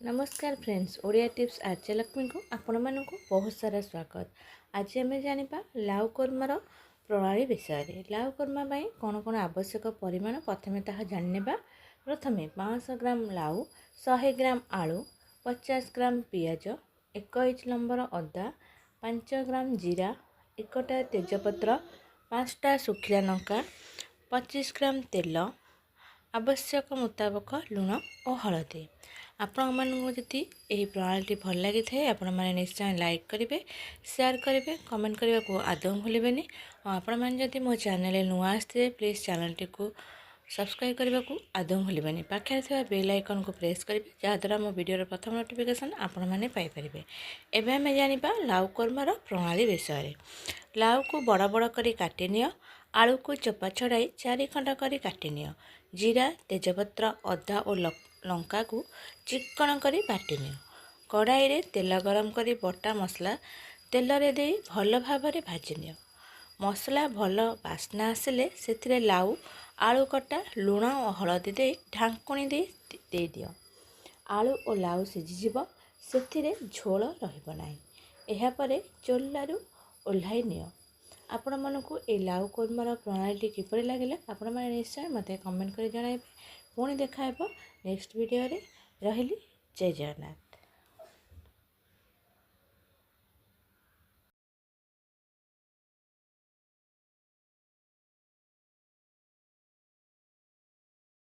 ନମସ୍କାର friends, Odia tips ଆର୍ଯ୍ୟଲକ୍ଷ୍ମୀକୁ ଆପଣମାନଙ୍କୁ ବହୁତ ସାରା ସ୍ୱାଗତ। ଆଜି ଆମେ ଜାଣିବା ଲାଉ କୋରମାର ପ୍ରଣାଳୀ ବିଷୟରେ। ଲାଉ କୋରମା ପାଇଁ କ'ଣ କ'ଣ ଆବଶ୍ୟକ ପରିମାଣ ପ୍ରଥମେ ତାହା ଜାଣିନେବା। ପ୍ରଥମେ 500 ଗ୍ରାମ ଲାଉ, 100 ଗ୍ରାମ ଆଳୁ, 50 ଗ୍ରାମ ପିଆଜ, 1 ଇଞ୍ଚ ଲମ୍ବର ଅଦା, 5 ଗ୍ରାମ ଜିରା, 1ଟା ତେଜପତ୍ର, 5ଟା ଶୁଖିଲା ଲଙ୍କା, 25 ଗ୍ରାମ ତେଲ, ଆବଶ୍ୟକ ମୁତାବକ ଲୁଣ ଓ ହଳଦୀ। ଆପଣମାନଙ୍କୁ ଯଦି ଏହି ପ୍ରଣାଳୀଟି ଭଲ ଲାଗିଥାଏ, ଆପଣମାନେ ନିଶ୍ଚୟ ଲାଇକ୍ କରିବେ, ସେୟାର କରିବେ, କମେଣ୍ଟ କରିବାକୁ ଆଦୌ ଭୁଲିବେନି। ଆଉ ଆପଣମାନେ ଯଦି ମୋ ଚ୍ୟାନେଲରେ ନୂଆ ଆସିଥିବେ, ପ୍ଲିଜ୍ ଚ୍ୟାନେଲଟିକୁ ସବସ୍କ୍ରାଇବ୍ କରିବାକୁ ଆଦୌ ଭୁଲିବେନି। ପାଖରେ ଥିବା ବେଲ୍ ଆଇକନ୍କୁ ପ୍ରେସ୍ କରିବେ, ଯାହାଦ୍ୱାରା ମୋ ଭିଡ଼ିଓର ପ୍ରଥମ ନୋଟିଫିକେସନ୍ ଆପଣମାନେ ପାଇପାରିବେ। ଏବେ ଆମେ ଜାଣିବା ଲାଉ କୋରମାର ପ୍ରଣାଳୀ ବିଷୟରେ। ଲାଉକୁ ବଡ଼ ବଡ଼ କରି କାଟି ନିଅ। ଆଳୁକୁ ଚୋପା ଛଡ଼ାଇ 4 ଖଣ୍ଡ କରି କାଟି ନିଅ। ଜିରା, ତେଜପତ୍ର, ଅଦା ଓ ଲଙ୍କାକୁ ଚିକ୍କଣ କରି ବାଟି ନିଅ। କଡ଼ାଇରେ ତେଲ ଗରମ କରି ବଟା ମସଲା ତେଲରେ ଦେଇ ଭଲ ଭାବରେ ଭାଜି ନିଅ। ମସଲା ଭଲ ବାସ୍ନା ଆସିଲେ ସେଥିରେ ଲାଉ, ଆଳୁ କଟା, ଲୁଣ ଓ ହଳଦୀ ଦେଇ ଢାଙ୍କୁଣୀ ଦେଇ ଦେଇଦିଅ। ଆଳୁ ଓ ଲାଉ ସିଝିଯିବ, ସେଥିରେ ଝୋଳ ରହିବ ନାହିଁ। ଏହାପରେ ଚୁଲାରୁ ଓହ୍ଲାଇ ନିଅ। ଆପଣମାନଙ୍କୁ ଏହି ଲାଉ କୋରମାର ପ୍ରଣାଳୀଟି କିପରି ଲାଗିଲା, ଆପଣମାନେ ନିଶ୍ଚୟ ମୋତେ କମେଣ୍ଟ କରି ଜଣାଇବେ। ପୁଣି ଦେଖା ହେବ ନେକ୍ସଟ ଭିଡ଼ିଓରେ। ରହିଲି, ଜୟ ଜଗନ୍ନାଥ।